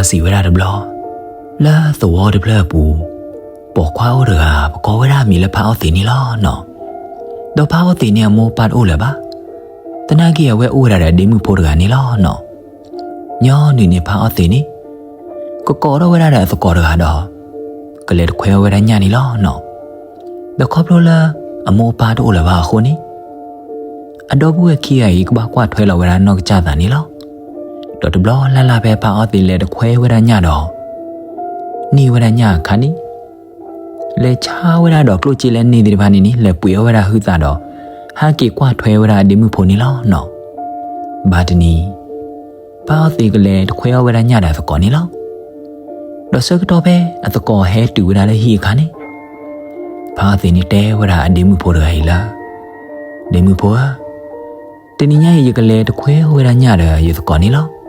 စံးဝဲဒၣ်တဘျီ, လၢသဝီတဖျၢၣ်အပူၤ, ပိာ်ခွါအိၣ်တဂၤ ပကိးဝဲဒၣ်အမံၤလၢဖးအီၣ်သံးန့ၣ်လီၤနီၤ. ဒီးဖးအီၣ်သံးန့ၣ် အမိၢ်ပၢ်တအိၣ်လၢၤဘၣ်. သနာ်က့အဝဲအိၣ်ဝဲဒၣ်ဒီးဒ့မုၣ်ဖိတဂၤန့ၣ်လီၤနီၤ. ညီနုၢ်န့ၣ်ဖးအီၣ်သံးန့ၣ် ကကိးထီၣ်ဝဲဒၣ်ဒီးအသကိးတဂၤဒီး ကလဲၤတခွဲဝဲဒၣ်ညၣ်န့ၣ်လီၤနီၤ. ဒီးခီဖျိလၢအမိၢ်အပၢ်တအိၣ်လၢၤဘၣ်အဃိန့ၣ် အဒီပုၢ်ဝဲၢ်ခံဂၤအံၤ ကဘၣ်ကွၢ်ထွဲလီၤဝဲဒၣ်နီၢ်ကစၢ်သးန့ၣ်လီၤ. ဒီးတဘျီလၢ်လၢ်ဖဲဖးအီၣ်သံးလဲၤတခွဲဝဲဒၣ်ညၣ်ဒီး န့ၢ်ဝဲဒၣ်ညၣ်အခါန့ၣ် လဲၤဆါဝဲဒၣ်ဒီးကျိၣ်စ့လၢန့ၢ်သ့ၣ်တဖၣ်န့ၣ်န့ၣ် လဲၤပှ့ၤအီၣ်ဝဲဒၣ်ဟုသးဒီး ဟးက့ၤကွၢ်ထွဲဝဲဒၣ်အဒ့မုၣ်ဖိန့ၣ်လီၤနီၤ. ဘၣ်တနံၤ ဖးအီၣ်သံးကလဲၤတခွဲအီၣ်ဝဲဒၣ်ညၣ်ဒီးအသကိးန့ၣ်လီၤ. ဒီးဆၢကတီၢ်ဖဲအသကိးဟဲတုၤဝဲဒၣ်လၢဟံၣ်အခါန့ၣ် ဖးအီၣ်သံးန့ၣ်တဲဝဲဒၣ်အဒ့မုၣ်ဖိတဂၤအံၤလၢ ဒ့မုၣ်ဖိဧၢ, တနံၤညါအံၤ ယကလဲၤတခွဲဝဲဒၣ်ညၣ်ဒီးယသကိးန့ၣ်လီၤ.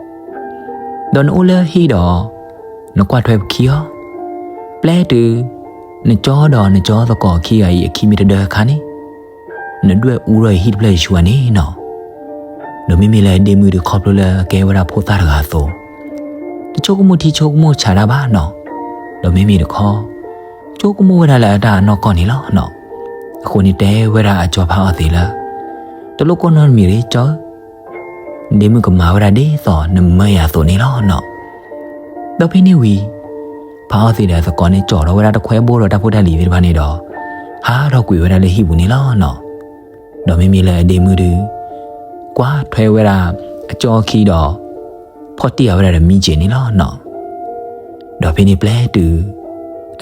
ဒီးနအိၣ်လၢဟံၣ်ဒီး နကွၢ်ထွဲပခံအီၤ, ပျဲတုၤ နကၠီဒီးနကၠီသကိးခံဂၤအံၤအခံမ့ၢ်တဒၢအခါန့ၣ် နဒွဲၣ်အူထီၣ်ယဟံၣ်တဖျၢၣ်ယဆူၣ်ဧါန့ၣ်နီၤ. ဒီးမ့မ့ၢ်လၢဒ့မုၣ်ဒုးခီဖျိလၢကဲဝဲဒၣ်ဖိသၣ်တဂၤအသိး တဆိကမိၣ်ထံဆိကမိၣ်ဆးတၢ်ဘၣ်နီၤ. ဒီးမ့မ့ၢ်တခီ ဆိကမိၣ်ဝဲဒၣ်လၢအတၢ်အနီၢ်ကီၢ်န့ၣ်လီၤနီၤ. အဃိန့ၣ်တဲဝဲဒၣ်အကၠီဖးအီၣ်သံးလၢ တလိၣ်ကိၢ်နီတမံၤတဂ့ၤကၠီဧၢ, ဒ့မုၣ်ကမၤဝဲဒၣ်ဒ်သိးနမၢယၤအသိးန့ၣ်လီၤနီၤ. ဒီးဖဲန့ၣ်ဝံၤ ဖးအီၣ်သံးဒီးအသကိးန့ၣ် ကၠီၣ်ထီၣ်ဝဲဒၣ်တခွဲဘိဒီးတၢ်ဖိတၢ်လံၤသ့ၣ်တဖၣ်န့ၣ်ဒီး ဟးထီၣ်ကွံာ်ဝဲဒၣ်လၢဟံၣ်ပူၤန့ၣ်လီၤနီၤ. ဒီးမ့မ့ၢ်လၢအဒ့မုၣ်ဒုး ကွၢ်ထွဲဝဲဒၣ်အကၠီအခံဒီး ဖီၣ်တံၢ်ဃာ်ဝဲဒၣ်ဒီးမံက့ၤန့ၣ်လီၤနီၤ. ဒီးဖဲန့ၣ်ပျဲတုၤ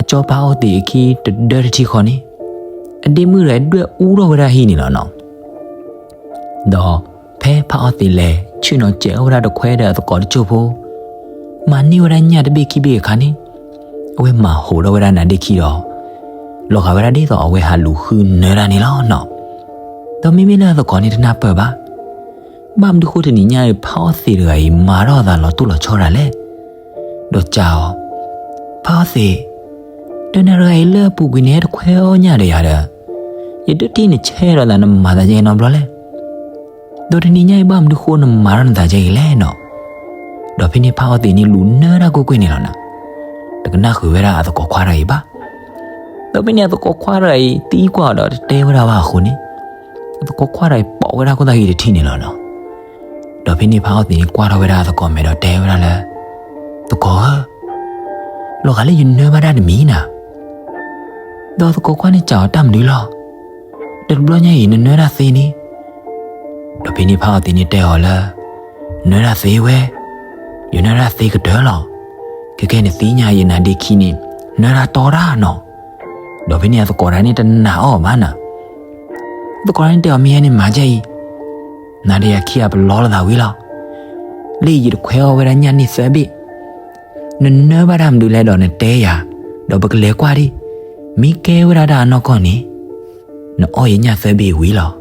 အကၠီဖးအီၣ်သံးအခံတဒၢတထံၣ်ဃီန့ၣ် အဒ့မုၣ်ဒီးဒွဲၣ်အူထီၣ်ဝဲဒၣ်ဟံၣ်န့ၣ်လီၤနီၤ. ဒီးဖဲဖးအီၣ်သံးလဲၤဆ့ၣ်နီၤစဲးအီၣ်ဝဲဒၣ်တခွဲဒီးအသကိးတစိၢ်ဖိ မၤန့ၢ်ဝဲဒၣ်ညၣ်တဘ့ၣ်ခံဘ့ၣ်အခါန့ၣ် အဝဲမၤဟိးထီၣ်ဝဲဒၣ်နါဒ့ခံဒီး လီၤဂာ်ဝဲဒၣ်ဒ်သိးအဝဲဟးလူၤဃုနၢတၢ်န့ၣ်လီၤနီၤ. ဒီးမ့မ့ၢ်လၢအသကိးန့ၣ်တနၢ်ပၢၢ်ဘၣ်. ဘၣ်မနုၤဃိတနံၤညါအံၤ ဖးအီၣ်သံးတဂၤအံၤ မၤထီၣ်အသးလီၤတိၢ်လီၤဆီတၢ်လဲၣ်. ဒီးစံးအီၤ, ဖးအီၣ်သံး, ဒီးနၤတဂၤအံၤလၢအပူၤကွံာ်န့ၣ် ဟဲတခွဲအီၣ်ညၣ်ဒီးယၤဒီး ယဒိးတ့ၢ်နဆဲးဒီးသး နမၤသးဒ်အံၤနီတဘျီလဲၣ်. ဒီးတနံၤညါအံၤ ဘၣ်မနုၤဃိနမၤထီၣ်နသးဒ်အံၤလဲၣ်နီၤ. ဒီးဖဲန့ၣ်ဖးအီၣ်သံးန့ၣ် လူၤနၢတၢ်ကွ့ၢ်ကွ့ၢ်န့ၣ်လီၤနီၤ. တကနၣ်ဃုာ်ဝဲဒၣ်အသကိးခွါတဂၤအံၤဘၣ်. ဒီးဖဲန့ၣ်အသကိးခွါတဂၤအံၤ သံကွၢ်အီၤဒီးတတဲဝဲဒၣ်ဘၣ်အဃိန့ၣ် အသကိးခွါတဂၤအံၤ ပိာ်ဝဲဒၣ်ခိၣ်သၣ်ဃံတထံၣ်န့ၣ်လီၤနီၤ. ဒီးဖဲန့ၣ်ဖးအီၣ်သံးန့ၣ် ကွၢ်ထီၣ်ဝဲဒၣ်အသကိးမဲာ်ဒီးတဲဝဲဒၣ်လၢ သကိးဧၢ, လီၤဂာ်လၢယနၢဘၣ်တၢ်တမံၤနၤ. ဒီးသကိးခွါန့ၣ်စံးအီၤ တၢ်မနုၤလီၤ. ဒီးတဘျီညါအံၤ နနၢတၢ်သ့န့ၣ်. ဒီးဖဲန့ၣ်ဖးအီၣ်သံးန့ၣ်တဲအီၤလၢ နၢတၢ်သ့ဝဲ, ယနၢတၢ်သ့ကတၢၢ်လီၤ. ခဲကဲနသ့ၣ်ညါယနါဒ့ခံန့ၣ် နၢတၢ်တီတၢ်နီၤ. ဒီးဖဲန့ၣ်အသကိးတဂၤန့ၣ်တနာ်အီၤဘၣ်နၤ. သကိးတဂၤန့ၣ်တဲအီၤ မ့ၢ်ယဲန့ၣ်မၤဒ်အံၤ, နၤဒီးယၤခံဂၤပလီလိာ်သးဝံၤလီၤ. လၢယတခွဲအီၣ်ဝဲဒၣ်ညၣ်န့ၢ်သၢဘ့ၣ် နနၢဘၣ်တၢ်မနုၤလဲၣ်ဒီးနတဲယၤ, ဒီးပကလဲၤကွၢ်ဒံး, မ့ၢ်ကဲဝဲဒၣ်တၢ်အနီၢ်ကီၢ်န့ၣ်, နအီၣ်ယညၣ်သၢဘ့ၣ်ဝံၤလီၤ.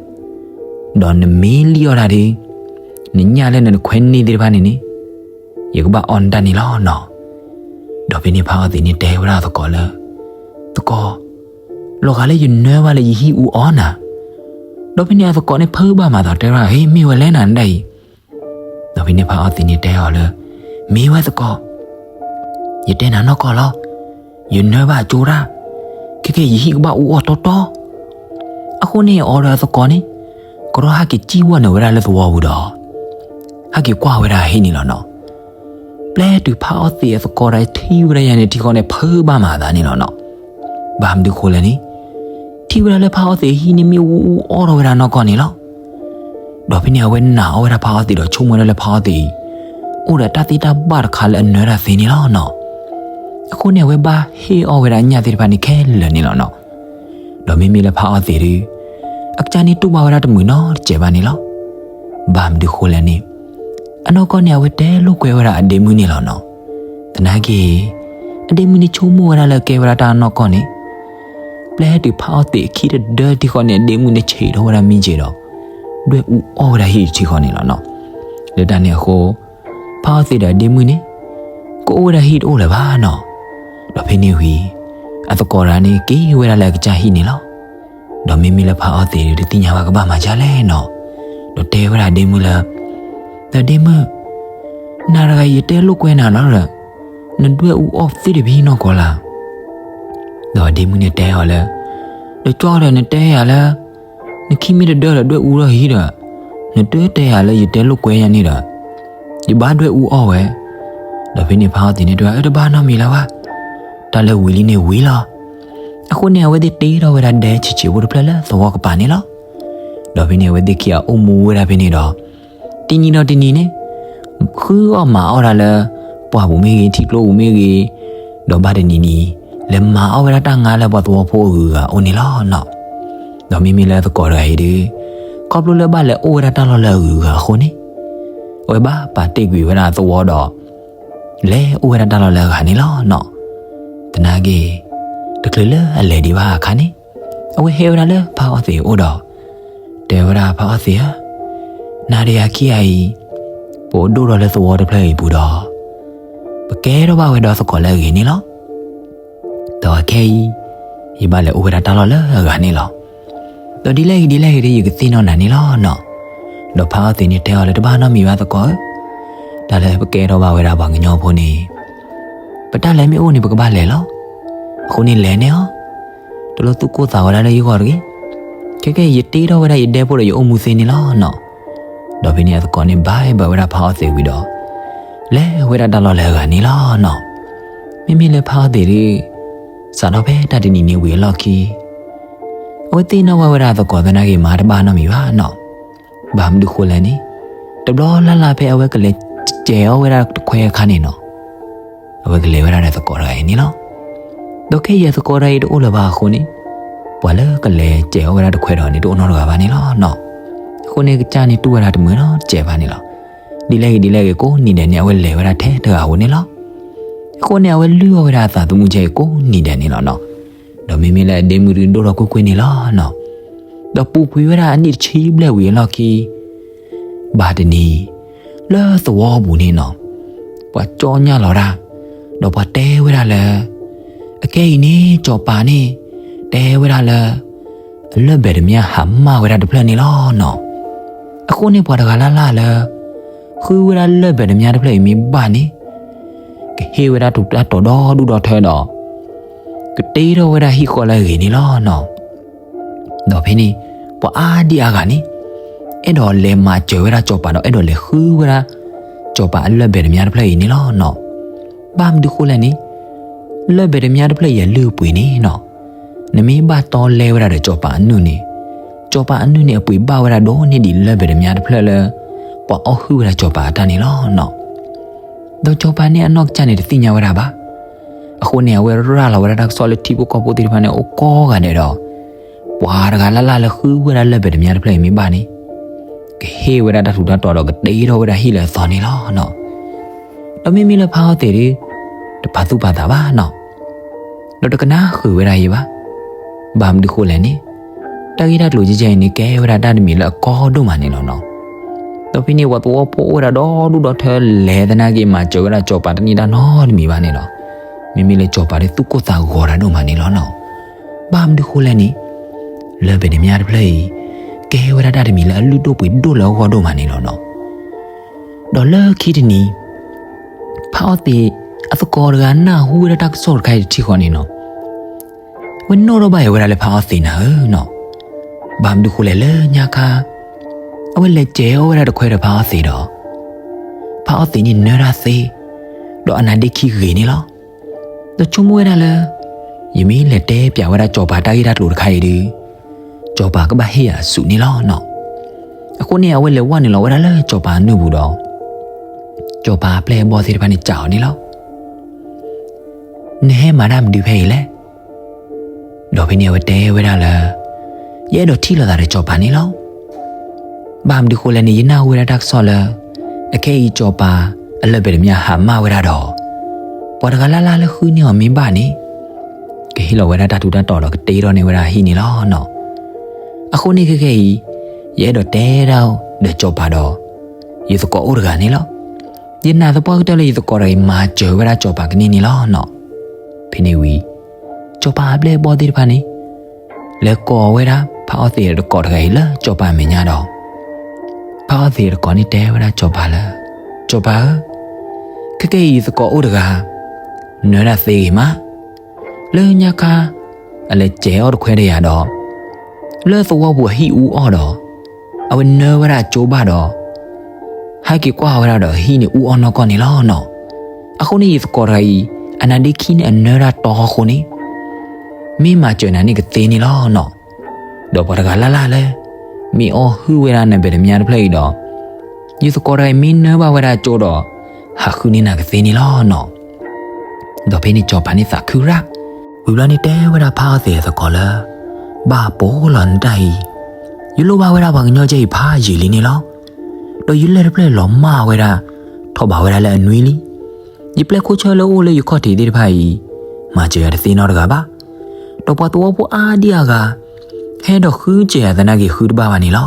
ဒီးနမ့ၢ်လံၣ်အီၣ်တၢ်ဒီး, နညၣ်လၢနတခွဲန့ၢ်သ့ၣ်တဖၣ်န့ၣ်န့ၣ်, ယကဘၣ်အီၣ်နတၢ်န့ၣ်လီၤနီၤ. ဒီးဖဲန့ၣ်ဖးအီၣ်သံးန့ၣ်တဲဝဲဒၣ်အသကိးလၢ, သကိး, လီၤဂာ်လၢယနၢဘၣ်လၢယဟံၣ်အူအီၣ်နၤ. ဒီးဖဲန့ၣ်အသကိးန့ၣ်ဖုးဘၣ်မၤသးတဲဝဲဒၣ် ဟ့ၣ်မ့ၢ်ဝဲလဲၣ်နၤနဒၣ်အံၤ. ဒီးဖဲန့ၣ်ဖးအီၣ်သံးန့ၣ်တဲအီၤလၢ, မ့ၢ်ဝဲသကိး, ယတဲနၤနီၢ်ကီၢ်လီၤ. ယနၢဘၣ်ကၠိတၢ်, ခဲကဲယဟံၣ်ကဘၣ်အူအီၣ်တီတီ. အဃိန့ၣ်အီၤဒီးအသကိးန့ၣ်, ကရီဟဲက့ၤစံၣ်ဝီၢ်န့ၢ်ဝဲဒၣ်လၢသဝီပူၤဒီး, ဟဲက့ၤကွၢ်ဝဲဒၣ်ဟံၣ်န့ၣ်လီၤနီၤ. ပျဲတုၤဖးအီၣ်သံးအသကိးတဂၤထံၣ်ဝဲဒၣ်ယၤန့ၣ်ထံဃီန့ၣ် ဖုးဘၣ်မၤသးန့ၣ်လီၤနီၤ. ဘၣ်မနုၤဃိလဲၣ်န့ၣ်, ထံၣ်ဝဲဒၣ်လၢဖးအီၣ်သံးအဟံၣ်န့ၣ်မ့ၢ်အူအူအီၣ်ထီၣ်ဝဲဒၣ်နီၢ်ကီၢ်န့ၣ်လီၤ. ဒီးဖဲန့ၣ်အဝဲနာ်အီၣ်ဝဲဒၣ်ဖးအီၣ်သံးဒီးဆိကမိၣ်ဝဲဒၣ်လၢဖးအီၣ်သံးအံၤ, အိၣ်ဒီးတၢ်သ့တၢ်ဘၣ်တခါလၢအနၢတၢ်သ့န့ၣ်လီၤနီၤ. အဃိန့ၣ်အဝဲဘၣ်ဟ့ၣ်အီၣ်ဝဲဒၣ်ညၣ်သ့ၣ်တဖၣ်န့ၣ်ခဲလၢာ်န့ၣ်လီၤနီၤ. ဒီးမ့မ့ၢ်လၢဖးအီၣ်သံးဒီး, အကစၢ်န့ၣ်တူၢ်ဘၣ်ဝဲဒၣ်တမုာ်နီတစဲးဘၣ်န့ၣ်လီၤ. ဘၣ်မနုၤဃိလဲၣ်န့ၣ်, အနီၢ်ကီၢ်န့ၣ်အဝဲတဲလိာ်ကွဲဝဲဒၣ်အဒ့မုၣ်န့ၣ်လီၤနီၤ. သနာ်က့, အဒ့မုၣ်န့ၣ်ဆိကမိၣ်ဝဲဒၣ်လၢကဲဝဲဒၣ်တၢ်အနီၢ်ကီၢ်န့ၣ်, ပျဲတုၤဖးအီၣ်သံးအခံတဒၢတထံဃီန့ၣ် အဒ့မုၣ်န့ၣ်ဆံးထီၣ်ဝဲဒၣ်မံက့ၤဒီး, ဒွဲၣ်အူအီၣ်ဝဲဒၣ်ဟံၣ်တထံဃီန့ၣ်လီၤနီၤ. လၢတၢ်န့ၣ်အဃိ, ဖးအီၣ်သံးဒီးအဒ့မုၣ်န့ၣ်, ကအိၣ်ဝဲဒၣ်ဟံၣ်တအိၣ်လၢၤဘၣ်နီၤ. ဒီးဖဲန့ၣ်ဝံၤ, အသကိးတဂၤန့ၣ်က့ၤဝဲဒၣ်လၢအကစၢ်ဟံၣ်န့ၣ်လီၤ. ဒီးမ့မ့ၢ်လၢဖးအီၣ်သံးဒီးတသ့ၣ်ညါဘၣ်ကဘၣ်မၤဒ်လဲၣ်နီၤ. ဒီးတဲဝဲဒၣ်အဒ့မုၣ်လၢ, ဒီးဒ့မုၣ်, နၤတဂၤအံၤယတဲလိာ်ကွဲနၤလီၤဒီး, နဒွဲၣ်အူအီၣ်သ့တဘ့ၣ်နီၢ်ကီၢ်လၢ်. ဒီးဒ့မုၣ်န့ၣ်တဲအီၤလၢ တကၠီဒီး နတဲယၤလၢ နခံမ့ၢ်တဒၢဒီးဒွဲၣ်အူထီၣ်ဟံၣ်ဒီး နတတဲယၤလၢယတဲလိာ်ကွဲယၤန့ၣ်ဒီး ယဘၣ်ဒွဲၣ်အူအီၣ်ဝဲ. ဒီးဖဲန့ၣ်ဖးအီၣ်သ့ၣ်န့ၣ်တဲဝဲ အတဘၣ်နီတမံၤလၢၤဘၣ်, တၢ်လၢဝံၤလံန့ၣ်ဝံၤလီၤ. အဃိန့ၣ် အဝဲသ့ၣ်တ့ထီၣ်ဝဲဒၣ်ဒဲဆံးဆံးဖိတဖျၢၣ်လၢသဝီကပၤန့ၣ်လီၤ. ဒီးဖဲန့ၣ် အဝဲသ့ၣ်ခံဂၤအိၣ်မူဝဲဒၣ်ဖဲန့ၣ်ဒီး တနံၤဒီးတနံၤန့ၣ် ဃုအီၣ်မၤအီၣ်ဒၣ်လၢ ပှၢ်ပူၤမ့ၢ်ဂ့ၤ ထံကျိပူၤမ့ၢ်ဂ့ၤ, ဒီးဘၣ်တနံၤနံၤ လဲၤမၤအီၣ်ဝဲဒၣ်တၢ်ငါလၢပှၤသဝီဖိအဂုၤအဂၤအအိၣ်န့ၣ်လီၤနီၤ. ဒီးမ့မ့ၢ်လၢသကိးတဂၤအံၤဒီး ခီဖျိလၢဘၣ်လဲၤအိၣ်ဝဲဒၣ်တၢ်လီၢ်လၢအဂုၤအဂၤအဃိန့ၣ် အဝဲဘၣ်ပာ်တ့ၢ်ကွံာ်ဝဲဒၣ်သဝီဒီး လဲၤအိၣ်ဝဲဒၣ်တၢ်လီၢ်လၢအဂၤန့ၣ်လီၤနီၤ. သနာ်က့ တချုးလၢအလဲၤဒံးဘၣ်အခါန့ၣ် အဝဲဟဲဝဲဒၣ်လၢဖးအီၣ်သ့ၣ်အအိၣ်ဒီး တဲဝဲဒၣ်ဖးအီၣ်သ့ၣ်ဧၢ, နၤဒီးယၤခံဂၤအံၤ ပအိၣ်ဒိၣ်ထီၣ်လၢသဝီတဖျၢၣ်အံၤပူၤဒီး ပကဲထီၣ်ဘၣ်ဝဲဒီသကိးလၢအဂ့ၤန့ၣ်လီၤ. ဒီးအခဲအံၤ ယဘၣ်လဲၤအိၣ်ဝဲဒၣ်တၢ်လီၢ်လၢအဂၤန့ၣ်လီၤ. ဒီးဒ်လဲၣ်ဂ့ၤဒ်လဲၣ်ဂ့ၤဒီး ယကသ့ၣ်နီၣ်နၤန့ၣ်လီၤနီၤ. ဒီးဖးအီၣ်သ့ၣ်န့ၣ်တဲအီၤလၢ တဘၣ်နီတမံၤဘၣ်သကိးဧၢ, တၢ်လၢပကဲထီၣ်ဘၣ်ဝဲဒၣ်ပှၤကညီဖိန့ၣ် ပတၢ်လဲၤမ့ၢ်အိၣ်န့ၣ် ပကဘၣ်လဲၤလီၤ. အဃိန့ၣ်လဲၤန့ၢ်အီၤ, တလိၣ်သူၣ်ကိၢ်သးဝဲဒၣ်လၢယဂီၢ်တဂ့ၤ. ခဲကဲအံၤ ယတ့ထီၣ်ဝဲဒၣ်ယဒဲဖိဒီးယအိၣ်မူသ့န့ၣ်လီၤနီၤ. ဒီးဖဲန့ၣ်အသကိးန့ၣ် ဘၣ်ဘၣ်ဝဲဒၣ်ဖးအီၣ်သ့ၣ်ဝံၤဒီး လဲၤဝဲဒၣ်တၢ်လီၢ်လၢအဂၤန့ၣ်လီၤနီၤ. မ့မ့ၢ်လၢဖးအီၣ်သ့ၣ်ဒီး စးထီၣ်ဖဲတၢ်တနံၤန့ၣ်ဝံၤအလီၢ်ခံ အဝဲသ့ၣ်နီၣ်ဘၣ်ဝဲဒၣ်အသကိးသနာ်က့ မၤတဘၣ်နီတမံၤဘၣ်နီၤ. ဘၣ်မနုၤဃိလဲၣ်န့ၣ် တဘျီလၢ်လၢ်ဖဲအဝဲကလဲၤစဲးအီၣ်ဝဲဒၣ်တခွဲအခါန့ၣ်နီၤ အဝဲကလဲၤဝဲဒၣ်ဒီးသကိးတဂၤအံၤန့ၣ်လီၤ. ဒီးခဲအံၤအသကိးတဂၤအံၤတအိၣ်လၢၤဘၣ်အဃိန့ၣ် ပှၤလၢကလဲၤစဲးအီၣ်ဝဲဒၣ်တခွဲဒီးန့ၣ် တအိၣ်နီတဂၤဘၣ်န့ၣ်လီၤနီၤ. အဃိန့ၣ်ကစၢ်န့ၣ်တူၢ်ဝဲဒၣ်တမုာ်နီတစဲးဘၣ်န့ၣ်လီၤ. ဒ်လဲၣ်ဂ့ၤဒ်လဲၣ်ဂ့ၤကိးနံၤဒဲးန့ၣ် အဝဲလဲၤဝဲဒၣ်ထဲတဂၤဧိၤန့ၣ်လီၤ. အဃိန့ၣ် အဝဲလုၢ်အီၣ်ဝဲဒၣ်အသးသမူကဲအံၤကိးနံၤဒဲးန့ၣ်လီၤနီၤ. ဒီးမ့မ့ၢ်လၢအဒ့မုၣ်ဒုးဒိၣ်ထီၣ်ကွ့ၢ်ကွ့ၢ်န့ၣ်လီၤနီၤ. ဒီးပူၤကွံာ်ဝဲဒၣ်အနံၣ်တဆံဘျဲၣ်ဝံၤအလီၢ်ခံ ဘၣ်တနံၤ လၢသဝီပူၤန့ၣ်နီၤ ပှၤကၠီညၣ်လီၤတၢ် ဒီးပှၤတဲဝဲဒၣ်လၢ အခဲအံၤန့ၣ် စီၤပၤန့ၣ် တဲဝဲဒၣ်လၢ အလၢၢ်ဘဲၣ်တမၠၣ်ဟးမၢ်ဝဲဒၣ်တဖျၢၣ်န့ၣ်လီၤနီၤ. အဃိန့ၣ်ပှၤတဂၤလၢ်လၢ်လၢ ဃုဝဲဒၣ်လၢၢ်ဘဲၣ်တမၠၣ်တဖျၢၣ်အံၤမ့ၢ်ဘၣ်န့ၣ် ကဟ့ၣ်ဝဲဒၣ်တၢ်ထူးတၢ်တီၤဒီဒူၣ်ဒီထၢဒီး ကတ့ထီၣ်ဝဲဒၣ်ဟံၣ်ဃီလၢအဂ့ၤန့ၣ်လီၤနီၤ. ဒီးဖဲန့ၣ် ပှၤအါဒံအါဂၤန့ၣ် အဲၣ်ဒိးလဲၤမၤစၢၤဝဲဒၣ်စီၤပၤဒီး အဲၣ်ဒိးလဲၤဃုဝဲဒၣ် စီၤပၤအလၢၢ်ဘဲၣ်တမၠၣ်တဖျၢၣ်အံၤန့ၣ်လီၤနီၤ. ဘၣ်မနုၤဃိလဲၣ်န့ၣ် လၢၢ်ဘဲၣ်တမၠၣ်တဖျၢၣ်အံၤအလုၢ်အပှ့ၤန့ၣ်နီၤ နမ့ၢ်ဘၣ်တီလဲဝဲဒၣ်ဒီးစီၤပၤအနုၢ်န့ၣ် စီၤပၤအနုၢ်န့ၣ်အပှ့ၤဘၣ်ဝဲဒၣ်ဒိၣ်န့ၢ်ဒံးလၢၢ်ဘဲၣ်တမၠၣ်တဖျၢၣ်လၢ ပှၤအီၣ်ဟုၣ်ဝဲဒၣ်စီၤပၤအတၢ်န့ၣ်လီၤနီၤ. ဒီးစီၤပၤန့ၣ်အနီၢ်ကစၢ်န့ၣ် တသ့ၣ်ညါဝဲဒၣ်ဘၣ်. အဃိန့ၣ် အဝဲရၤလီၤဝဲဒၣ်တၢ်ကစီၣ်လၢထံဖိကီၢ်ဖိသ့ၣ်တဖၣ်န့ၣ် အိၣ်ကိးဂၤဒဲးဒီး ပှၤတဂၤလၢ်လၢ်လၢဃုဝဲဒၣ်လၢၢ်ဘဲၣ်တမၠၣ်တဖျၢၣ်အံၤမ့ၢ်ဘၣ်န့ၣ် ကဟ့ၣ်ဝဲဒၣ်တၢ်ထူးတၢ်တီၤဒီးကတ့ထီၣ်ဝဲဒၣ်ဟံၣ်လၢအသီန့ၣ်လီၤနီၤ. ဒီးမ့မ့ၢ်လၢဖးအီၣ်သ့ၣ်ဒီး တပာ်သူၣ်ပာ်သးဘၣ်နီၤ. ဒီးတကနၣ်ဃုာ်ဝဲဒၣ်အံၤဘၣ်. ဘၣ်မနုၤဃိလဲၣ်န့ၣ် တၢ်ဂ့ၢ်တၢ်ကျိၤကဲကဲအံၤန့ၣ် ကဲဝဲဒၣ်တၢ်တမံၤလၢအကီဒိၣ်မးန့ၣ်လီၤနီၤ. ဒီးဖဲန့ၣ် ပှၤသဝီဖိအိၣ်ဝဲဒၣ်ဒီဒူၣ်ဒီထၢလဲၤသနာ်က့ မၤစၢၤဝဲဒၣ်စီၤပၤတန့ၢ်တၢ်နီတမံၤဘၣ်န့ၣ်လီၤ. မ့မ့ၢ်လၢစီၤပၤဒီးသူၣ်ကိၢ်သးဂီၤတၢ်ဒိၣ်မးန့ၣ်လီၤနီၤ. ဘၣ်မနုၤဃိလဲၣ်န့ၣ် လၢၢ်ဘဲၣ်တမၠၣ်တဖျၢၣ်အံၤ ကဲဝဲဒၣ်တၢ်တမံၤလၢအလုၢ်ဒိၣ်ပှ့ၤဒိၣ်လၢအဂီၢ်ဒိၣ်မးန့ၣ်လီၤနီၤ. ဒီးလၢခံတနံၤ ဖးအီၣ်သ့ၣ် အသကိးတဂၤနၢ်ဟူဝဲဒၣ်တၢ်ကစီၣ်တခါအံၤတထံၣ်ဃီန့ၣ်နီၤ ဝဲနီၣ်ထီၣ်ဘၣ်ယၤဝဲဒၣ်လၢဖးအီၣ်သ့ၣ်နၤဧၢနီၤ. ဘၣ်မနုၤဃိလဲၣ်လၢညါခါ အဝဲလဲၤစဲးအီၣ်ဝဲဒၣ်တခွဲဒီးဖးအီၣ်သ့ၣ်ဒီး ဖးအီၣ်သ့ၣ်န့ၣ်နၢတၢ်သ့ ဒီးအနါဒ့ခံဂ့ၤန့ၣ်လီၤ. ဒီးဆိကမိၣ်ဝဲဒၣ်လၢ ယမ့ၢ်လဲၤတဲပၠးဝဲဒၣ်စီၤပၤတၢ်ဂ့ၢ်တၢ်ကျိၤတခါအံၤဒီး စီၤပၤကဘၣ်ဟ့ၣ်ယၤအစုန့ၣ်လီၤနီၤ. အဃိန့ၣ် အဝဲလဲၤဝဲနုာ်လီၤဝဲဒၣ်လၢစီၤပၤအနုၢ်ပူၤဒီး စီၤပၤအပျဲၢ်အဘီၣ်သ့ၣ်တဖၣ်န့ၣ်စံးအီၤန့ၣ်လီၤ. နဟဲမၤတၢ်မနုၤဖဲအံၤလဲၣ်. ဒီးဖဲန့ၣ်အဝဲတဲဝဲဒၣ်လၢ ယအဲၣ်ဒိးထံၣ်လိာ်သးဒီးစီၤပၤန့ၣ်လီၤ. ဘၣ်မနုၤဃိလဲၣ်န့ၣ် ယနၢ်ဟူဝဲဒၣ်တၢ်ကစီၣ်လၢ အခဲအံၤစီၤပၤအလၢၢ်ဘဲၣ်တမၠၣ်ဟးမၢ်ဝဲဒၣ်ဒီး ပှၤတဂၤလၢ်လၢ်လၢဃုန့ၢ်အီၤမ့ၢ်ဘၣ်န့ၣ် ကဟ့ၣ်လီၤဝဲဒၣ်တၢ်ထူးတၢ်တီၤဒီးကတ့ထီၣ်န့ၢ်ဝဲဒၣ်ဟံၣ်န့ၣ်လီၤနီၤ. အဃိန့ၣ်ခဲကဲအံၤ ယအဲၣ်ဒိးတဲဒၣ်ဒီးစီၤပၤဒီး ယသကိးအိၣ်တဂၤန့ၣ်လီၤ. ယနာ်သပှၢ်ကတၢၢ်လၢယသကိးတဂၤအံၤ မၤစၢၤဝဲဒၣ်စီၤပၤကန့ၢ်န့ၣ်လီၤနီၤ. ဖဲန့ၣ်ဝံၤ စီၤပၤအပျဲၢ်အဘီၣ်သ့ၣ်တဖၣ်န့ၣ် လဲၤကိးဝဲဒၣ်ဖးအီၣ်သ့ၣ်အသကိးတဂၤအံၤလၢစီၤပၤအမဲာ်ညါဒီး ဖးအီၣ်သ့ၣ်အသကိးန့ၣ်တဲဝဲဒၣ်စီၤပၤလၢ စီၤပၤဧၢ, ခဲကဲအံၤယသကိးအိၣ်တဂၤ နၢတၢ်သ့ဂ့ၤမး. လၢညါခါ အလဲၤစဲးအီၣ်တခွဲတယၤဒီး လၢသဝီပူၤအဟံၣ်အူအီၣ်ဒီး အဝဲနၢဝဲဒၣ်အကၠိဘၣ်ဒီး ဟဲက့ၤကွၢ်ဝဲဒၣ်ဒီး ဟံၣ်န့ၣ်အူအီၣ်နီၢ်ကီၢ်န့ၣ်လီၤနီၤ. အဃိန့ၣ် ယသကိးတဂၤအံၤ အနါဒ့ခံန့ၣ်အနၢတၢ်တီအဃိန့ၣ် မ့ၢ်မၤစၢၤနၤန့ၣ်ကသ့န့ၣ်လီၤနီၤ. ဒီးပှၤတဂၤလၢ်လၢ်လၢ မ့ၢ်အီၣ်ဟုၣ်ဝဲဒၣ်နဘဲၣ်တမါတဖျၢၣ်အံၤဒီး ယသကိးတဂၤအံၤမ့ၢ်နၢဘၣ်ဝဲဒၣ်အကၠိဒီး ဟးဃုန့ၢ်နၤကသ့န့ၣ်လီၤနီၤ. ဒီးဖဲန့ၣ်စီၤပၤန့ၣ်သးခုရၣ်, ဝံၤဘျီန့ၣ်တဲဝဲဒၣ်ဖးအီၣ်သ့ၣ်အသကိးလၢ ဘၣ်ပိာ်လီၤနတၢ်အံၤ, ယလိၣ်ဘၣ်ဝဲဒၣ်ပှၤကညီကဲအံၤဖးယံာ်လံန့ၣ်လီၤ. ဒီးယလၢၢ်တဖျၢၣ်လီၤမၢ်ဝဲဒၣ် ထီၣ်ဘးဝဲဒၣ်လၢအနွံလံ. ယပျဲၢ်ခိၣ်ဆၢလၢအိၣ်လၢယခီၣ်ထံးသ့ၣ်တဖၣ်အံၤ မၤစၢၤယၤတသ့နီတဂၤဘၣ်. ဒီးပှၤသဝီဖိအါဒံအါဂၤ ဟဲဒီးဃုစၢၤယၤသနာ်က့ဃုတဘၣ်ဘၣ်န့ၣ်လီၤ.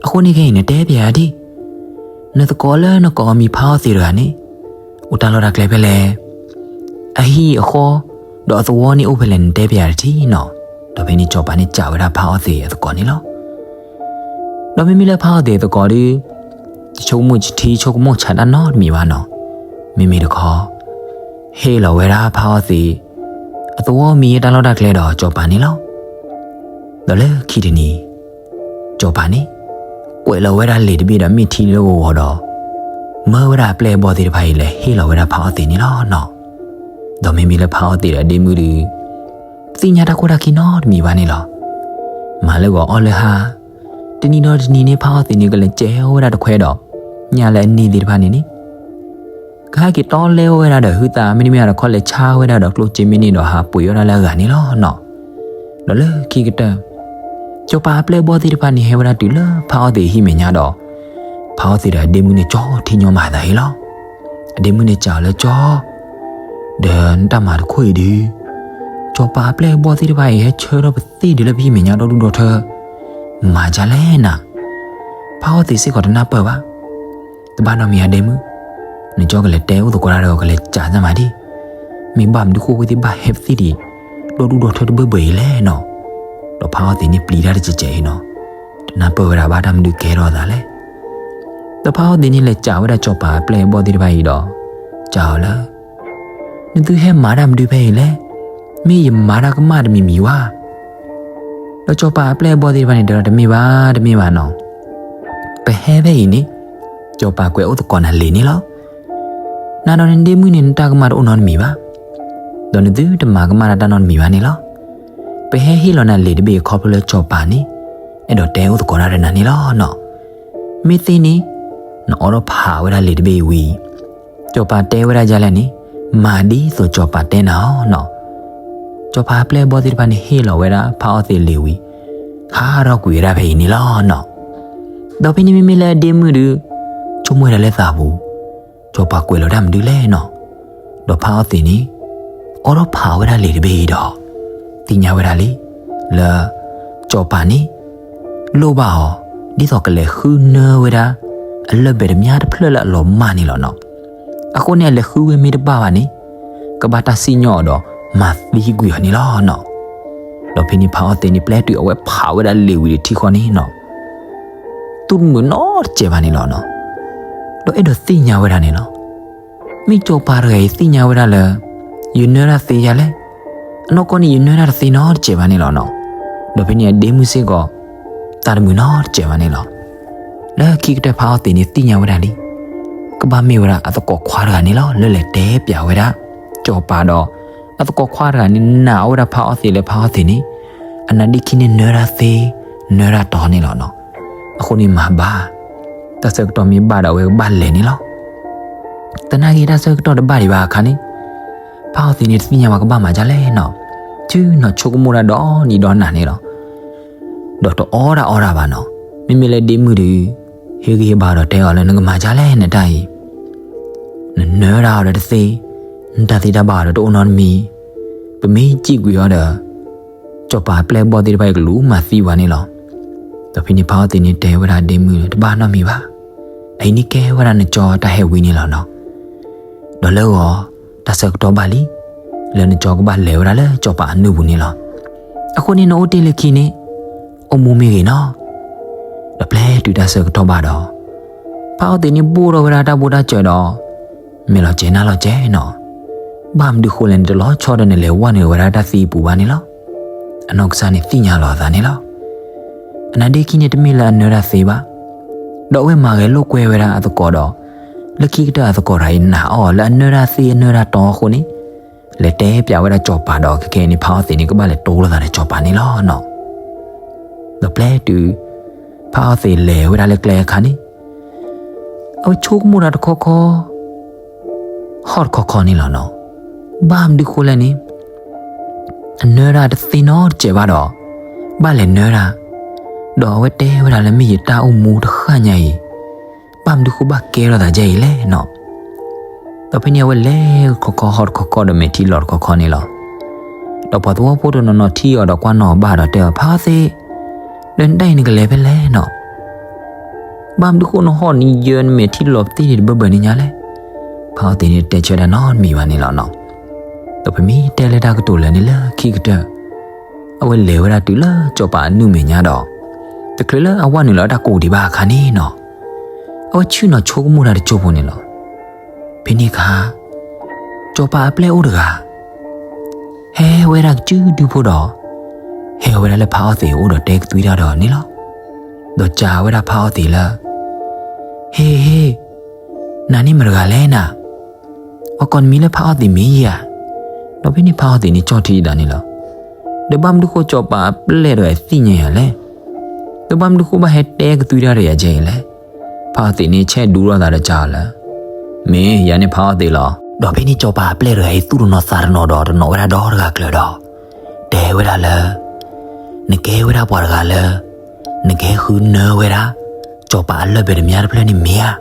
အဃိန့ၣ်ခဲအံၤနတဲပျဲယၤဒံး, နသကိးလၢနကိးအမံၤဖးအီၣ်သ့ၣ်တဂၤန့ၣ် အိၣ်တၢ်လီၢ်တၢ်ကျဲဖဲလဲၣ်, အဟံၣ်အဃီ ဒီးအသဝီန့ၣ်အိၣ်ဖဲလဲၣ်နတဲပျဲယၤတထံၣ်နီၤ. ဒီးဖဲန့ၣ်စီၤပၤန့ၣ်စံးဝဲဒၣ်ဖးအီၣ်သ့ၣ်အသကိးန့ၣ်လီၤ. ဒီးမ့မ့ၢ်လၢဖးအီၣ်သ့ၣ်အသကိးဒီး တဆိကမိၣ်တထံဆိကမိၣ်ဆးတၢ်နီတမံၤဘၣ်နီၤ. မ့မ့ၢ်တခီ ဟ့ၣ်လီၤဝဲဒၣ်ဖးအီၣ်သ့ၣ် အသဝီမံၤအတၢ်လီၢ်တၢ်ကျဲဒီးစီၤပၤန့ၣ်လီၤ. ဒီးလၢခံတနံၤ စီၤပၤန့ၣ် ကွဲးလီၤဝဲဒၣ်လံာ်တဘ့ၣ်ဒီးမ့ၢ်ထံလၢဂီၤဂီၤဒီး မၢဝဲဒၣ်အပျဲၢ်အဘီၣ်သ့ၣ်တဖၣ်အံၤလဲၤဟ့ၣ်လီၤဝဲဒၣ်ဖးအီၣ်သ့ၣ်န့ၣ်လီၤနီၤ. ဒီးမ့မ့ၢ်လၢဖးအီၣ်သ့ၣ်ဒီးအဒ့မုၣ်ဒီး တသ့ၣ်ညါတၢ်ခိၣ်တၢ်ခံနီတမံၤဘၣ်န့ၣ်လီၤ. မၤလၢဂီၤအီၣ်လၢဟါ, တနံၤဒီးတနံၤန့ၣ် ဖးအီၣ်သ့ၣ်န့ၣ် ကလဲၤစဲးအီၣ်ဝဲဒၣ်တခွဲဒီး ညၣ်လၢအန့ၢ်သ့ၣ်တဖၣ်န့ၣ်န့ၣ် ကဟဲက့ၤတီလဲအီၣ်ဝဲဒၣ်ဒီးဟုသး မ့တမ့ၢ်ဒီးခီလဲၤဆါဝဲဒၣ်ဒီးကျိၣ်စ့မ့ၢ်န့ၢ်ဒီးဟးပှ့ၤအီၣ်ဒၣ်လၢအဂၤန့ၣ်လီၤနီၤ. ဒီးလၢခံကတၢၢ် စီၤပၤအပျဲၢ်အဘီၣ်သ့ၣ်တဖၣ်န့ၣ်ဟဲဝဲဒၣ်တုၤလၢဖးအီၣ်သ့ၣ်အဟံၣ်မဲာ်ညါဒီး ဖးအီၣ်သ့ၣ်ဒီးအဒ့မုၣ်န့ၣ်ကၠီထံညီမၤသးဟ့လီၤ. အဒ့မုၣ်န့ၣ်စံးအီၤလၢကၠီ, ဒီးနတၢ်မၤတခိၣ်အံၤဒုး စီၤပၤအပျဲၢ်အဘီၣ်သ့ၣ်တဖၣ်အံၤ ဟဲဆၢထၢၣ်ပသ့ၣ်ဒုးလၢပဟံၣ်မဲာ်ညါဒီဒူၣ်ဒီထၢ မၤဒ်လဲၣ်နၤ. ဖးအီၣ်သ့ၣ်စ့ၢ်ကီးတနၢ်ပၢၢ်ဘၣ်. တဘၣ်နီတမံၤအဒ့မုၣ်, နကၠီကလဲၤတဲအိၣ်သကိးတၢ်ဒီးကလဲၤစံးတၢ်မၤဒံး, မ့ၢ်ဘၣ်မနုၤဃိဝဲသ့ၣ်ဘၣ်ဟဲပသ့ၣ်ဒံး ဒီဒူၣ်ဒီထၢတဘၢဘၢအံၤလဲၣ်နီၤ. ဒီးဖးအီၣ်သ့ၣ်န့ၣ်ပျံၤတၢ်တစဲးစဲးအံၤနီၤ, တနၢ်ပၢၢ်ဝဲဒၣ်ဘၣ်တၢ်မနုၤကဲထီၣ်အသးလဲၣ်. ဒီးဖးအီၣ်သ့ၣ်န့ၣ်လဲၤစံးဝဲဒၣ်စီၤပၤအပျဲၢ်အဘီၣ်သ့ၣ်တဖၣ်အံၤဒီး စံးအီၤလၢ နသုဟဲမၤတၢ်မနုၤဖဲအံၤလဲၣ်, မ့ၢ်ယမၤတၢ်ကမၣ်တမံၤမံၤဧါ. ဒီးစီၤပၤအပျဲၢ်အဘီၣ်သ့ၣ်တဖၣ်န့ၣ် တဲဒီးတမ့ၢ်ဘၣ်တမ့ၢ်ဘၣ်နီၤ, ပဟဲဖဲအံၤန့ၣ် စီၤပၤကွဲးအိၣ်သကိးနၤလံာ်န့ၣ်လီၤ. နၤဒီးနဒ့မုၣ်န့ၣ် နတၢ်ကမၣ်တအိၣ်နီတမံၤဘၣ်, ဒီးနသုတမၤကမၣ်တၢ်နီတမံၤဘၣ်န့ၣ်လီၤ. ပဟဲဟ့ၣ်လီၤနၤလံာ်တဘ့ၣ်ခီဖျိလၢစီၤပၤန့ၣ် အဲၣ်ဒိးတဲအိၣ်သကိးတၢ်ဒီးနၤန့ၣ်လီၤနီၤ. မ့ၢ်သ့န့ၣ် နအိးထီၣ်ဖးဝဲဒၣ်လံာ်တဘ့ၣ်အံၤဝံၤ စီၤပၤတဲဝဲဒၣ်ဒ်လဲၣ်န့ၣ် မၤဒ်သိးစီၤပၤတဲနၤအီၤနီၤ. စီၤပၤအပျဲၢ်အဘီၣ်သ့ၣ်တဖၣ်န့ၣ်ဟ့ၣ်လီၤဝဲဒၣ်ဖးအီၣ်သ့ၣ်လံာ်ဝံၤ ဟးထီၣ်ကွံာ်ဝဲဒၣ်ဖဲအံၤန့ၣ်လီၤနီၤ. ဒီးဖဲန့ၣ်မ့မ့ၢ်လၢအဒ့မုၣ်ဒုး ဆိကမိၣ်ဝဲဒၣ်လၢသးပူၤ စီၤပၤကွဲးလီၤတၢ်မနုၤလဲၣ်နီၤ. ဒီးဖးအီၣ်သ့ၣ်န့ၣ် အိးထီၣ်ဖးဝဲဒၣ်လံာ်တဘ့ၣ်အံၤဒီး သ့ၣ်ညါဝဲဒၣ်လံ လၢ စီၤပၤန့ၣ် လိၣ်ဘၣ်အီၤ ဒ်သိးကလဲၤဃုနၢဝဲဒၣ် အလၢၢ်ဘဲၣ်တမါတဖျၢၣ်လၢအလီၤမၢ်န့ၣ်လီၤနီၤ. အဃိန့ၣ် အလဲၤဃုဝဲမ့ၢ်တဘၣ်ဘၣ်န့ၣ် ကဘၣ်တၢ်စံၣ်ညီၣ်အီၤဒီး မၤသံကွံာ်အီၤန့ၣ်လီၤနီၤ. ဒီးဖဲန့ၣ်ဖးအီၣ်သ့ၣ်န့ၣ် ပျဲတုၤအဝဲဖးဝဲဒၣ်လံာ်ဝံၤတထံၣ်ဃီန့ၣ်နီၤ သူၣ်တမုာ်နီတစဲးဘၣ်န့ၣ်လီၤနီၤ. ဒီးအဲၣ်ဒိးသ့ၣ်ညါဝဲဒၣ်န့ၣ်လီၤ. မ့ၢ်စီၤပၤတဂၤအံၤသ့ၣ်ညါဝဲဒၣ်လၢ ယနၢတၢ်သ့ယၤလဲၣ်. အနီၢ်ကီၢ်န့ၣ် ယနၢတၢ်တသ့နီတစဲးဘၣ်န့ၣ်လီၤနီၤ. ဒီးဖဲန့ၣ်အဒ့မုၣ်စ့ၢ်ကီး သးတမုာ်နီတစဲးဘၣ်န့ၣ်လီၤ. လၢခံကတၢၢ်ဖးအီၣ်သ့ၣ်န့ၣ်သ့ၣ်ညါဝဲဒၣ်လံ ကဘၣ်မ့ၢ်ဝဲဒၣ်အသကိးခွါတဂၤန့ၣ်လီၤ လၢလဲၤတဲပျးဝဲဒၣ် စီၤပၤဒီး အသကိးခွါတဂၤန့ၣ် နာ်အီၣ်ဝဲဒၣ်ဖးအီၣ်သ့ၣ်လၢဖးအီၣ်သ့ၣ်န့ၣ် အနါဒ့ခံန့ၣ်နၢတၢ်သ့ နၢတၢ်တီန့ၣ်လီၤနီၤ. အဃိန့ၣ်မၤဘၣ် တၢ်ဆၢကတီၢ်မ့ၢ်ဘၣ်ဒီးအဝဲကဘၣ်လဲၤန့ၣ်လီၤ. သနာ်က့တၢ်ဆၢကတီၢ်တဘၣ်ဒံးဘၣ်အခါန့ၣ် ဖးအီၣ်သ့ၣ်န့ၣ်တသ့ၣ်ညါဝဲကဘၣ်မၤဒ်လဲၣ်နီၤ. ဆ့ၣ်နီၤဆိကမိၣ်တၢ်ဒီးနံၤဒီးနၤန့ၣ်လီၤ. ဒီးတအီၣ်တၢ်အီတၢ်ဘၣ်နီၤ. မ့မ့ၢ်လၢဒ့မုၣ်ဒီး ဟ့ၣ်ဂံၢ်ဟ့ၣ်ဘါဒီးတဲအီၤလၢနကမၤဒ်လဲၣ်နတၢ်အံၤ နနၢတၢ်အီၤဒီးတသ့, နတၢ်သ့တၢ်ဘၣ်အီၤဒီးတအိၣ်နီတမံၤ, ပမ့ၢ်စံၣ်ကွံာ်အီၤဒီး စီၤပၤအပျဲၢ်အဘီၣ်သ့ၣ်တဖၣ်အံၤကလူးမၤသံပှၤန့ၣ်လီၤ. ဒီးဖဲန့ၣ်ဖးအီၣ်သ့ၣ်န့ၣ်တဲဝဲဒၣ်ဒ့မုၣ်လၢတဘၣ်နီတမံၤဘၣ်, အအံၤန့ၣ်ကဲဝဲဒၣ်နကၠီတၢ်ဟဲဝံန့ၣ်လီၤနီၤ. ဒီးလၢဂီၤ တၢ်ဆၢကတီၢ်ဘၣ်လံ လၢနကၠီကဘၣ်လဲၤဝဲဒၣ်လၢစီၤပၤအနုၢ်ပူၤန့ၣ်လီၤ. အဃိန့ၣ်နအိၣ်တ့ၢ်လၢခံန့ၣ် အိၣ်မူမ့ၢ်ဂ့ၤနီၤ. ဒီးပျဲတုၤတၢ်ဆၢကတီၢ်ဘၣ်ဒီး ဖးအီၣ်သ့ၣ်န့ၣ်ဘိၣ်ထီၣ်ဝဲဒၣ်တၢ်ဘိၣ်တၢ်စၢၤဒီး မဲာ်လီၤကဲၤနါလီၤကဲၤနီၤ. ဘၣ်မနုၤဃိလဲၣ်န့ၣ် တလီၤဆီဒီးနလဲၤဝဲနုာ်ဝဲဒၣ်တၢ်သံအပူၤဘၣ်န့ၣ်လီၤ. အနီၢ်ကစၢ်န့ၣ်သ့ၣ်ညါလီၤအသးန့ၣ်လီၤ. အနါဒ့ခံန့ၣ်တမ့ၢ်လၢအနၢတၢ်သ့ဘၣ်, ဒီးအဝဲမၤဂဲၤလိာ်ကွဲဝဲဒၣ်အသကိးဒီး လၢခံကတၢၢ်အသကိးတဂၤအံၤနာ်အီၤလၢအနၢတၢ်သ့အနၢတၢ်တီအဃိန့ၣ် လဲၤတဲပၠးဝဲဒၣ်စီၤပၤဒီးခဲခဲအံၤန့ၣ် ဖးအီၣ်သ့းန့ၣ် ကဘၣ်လဲၤတိလိာ်သးဒီးစီၤပၤန့ၣ်လီၤ. ဒီးပျဲတုၤ ဖးအီၣ်သ့းလဲၤဝဲဒၣ်လၢကျဲအခါန့ၣ် အဝဲဆိကမိၣ်တၢ်တခီခီ ဟီၣ်တခီခီန့ၣ်လီၤနီၤ. ဘၣ်မနုၤဃိလဲၣ်န့ၣ် အနၢတၢ်တသ့နီတစဲးဘၣ်ဒီး ဘၣ်လဲၤနၢတၢ်, ဒီးအဝဲတဲဝဲဒၣ်လၢမ့ၢ်ယတၢ်အိၣ်မူတဃၣ်ညါအံၤ, ဘၣ်မနုၤဃိဘၣ်ကဲထီၣ်သးဒ်အံၤလဲၣ်နီၤ. ဒီးဖဲန့ၣ်အဝဲလဲၤတခီခီဟီၣ်တခီခီဒီးမဲာ်ထံလီၤတခီခီန့ၣ်လီၤ. ဒီးပှၤသဝီဖိတနီၤနီၤထံၣ်အီၤဒီးကွၢ်နီၣ်ဘၣ်ဒီးတဲအီၤ ဖးအီၣ်သ့း, ဒီးနဒၣ်အံၤနကလဲၤဖဲလဲၣ်နီၤ. ဘၣ်မနုၤဃိနဟီၣ်နံၤယၢနမဲာ်ထံလီၤသ့န့ၣ်တဘၢဘၢန့ၣ်ညါလဲၣ်. ဖးအီၣ်သ့းန့ၣ်တဲဆၢဒၣ်နီတမံၤဘၣ်န့ၣ်လီၤနီၤ. ဒီးပမ့ၢ်တဲလၢတၢ်ကတိၤလၢာ်န့ၣ်လၢခံကတၢၢ် အဝဲလဲၤဝဲဒၣ်တုၤလၢစီၤပၤအနုၢ်မဲာ်ညါဒီး တချုးလၢအဝဲနုာ်လီၤတၢ်ကိးဒံးဘၣ်အခါန့ၣ်နီၤ အဝဲဆ့ၣ်နီၤဆိကမိၣ်တၢ်တစိၢ်ဖိန့ၣ်လီၤ. ဖဲန့ၣ်အခါ စီၤပၤအပျဲၢ်အိၣ်တဂၤ ဟဲဝဲဒၣ်ကစုဒုဖိဒီး ဟဲဝဲဒၣ်လၢဖးအီၣ်သ့းအအိၣ်ဒီးတဲကသွံတၢ်ဒီးန့ၣ်လီၤ. ဒီးစံးဝဲဒၣ်ဖးအီၣ်သ့းလၢ ဟ့ၣ်ဟ့ၣ်, နၤန့ၣ်မတဂၤလဲၣ်နၤ, အကိးနမံၤလၢဖးအီၣ်သ့းမ့ၢ်ဧါ. ဒီးဖဲန့ၣ်ဖးအီၣ်သ့းန့ၣ်ကၠီၣ်ထံအံၤဒၣ်န့ၣ်လီၤ. ဒီးဘၣ်မနုၤဃိစီၤပၤအပျဲၢ်တဂၤသ့ၣ်ညါယၤလဲၣ်. ဒီးဘၣ်မနုၤဃိဘၣ်ဟဲတဲကသွံတၢ်ဒီးယၤဒ်အံၤလဲၣ်. ဖးအီၣ်သ့းန့ၣ်ဆဲးဒူထီၣ်သးဒီးစံးအီၤလၢ မ့ၢ်ယၤန့ၣ်ဖးအီၣ်သ့းလီၤ. ဒီးဖဲန့ၣ်စီၤပၤအပျဲၢ်တဂၤအံၤသူၣ်တနီၤသးတနီၤဒီးတနီၤဝဲဒၣ်ဒီတဂၤကျၢၤဒီး တဲဝဲဒၣ်လၢ နကဲဝဲဒၣ်ပှၤတဂၤလၢ နကဟဲဃုနၢဝဲဒၣ် စီၤပၤအလၢၢ်ပတ္တမြားတဖျၢၣ်န့ၣ်မ့ၢ်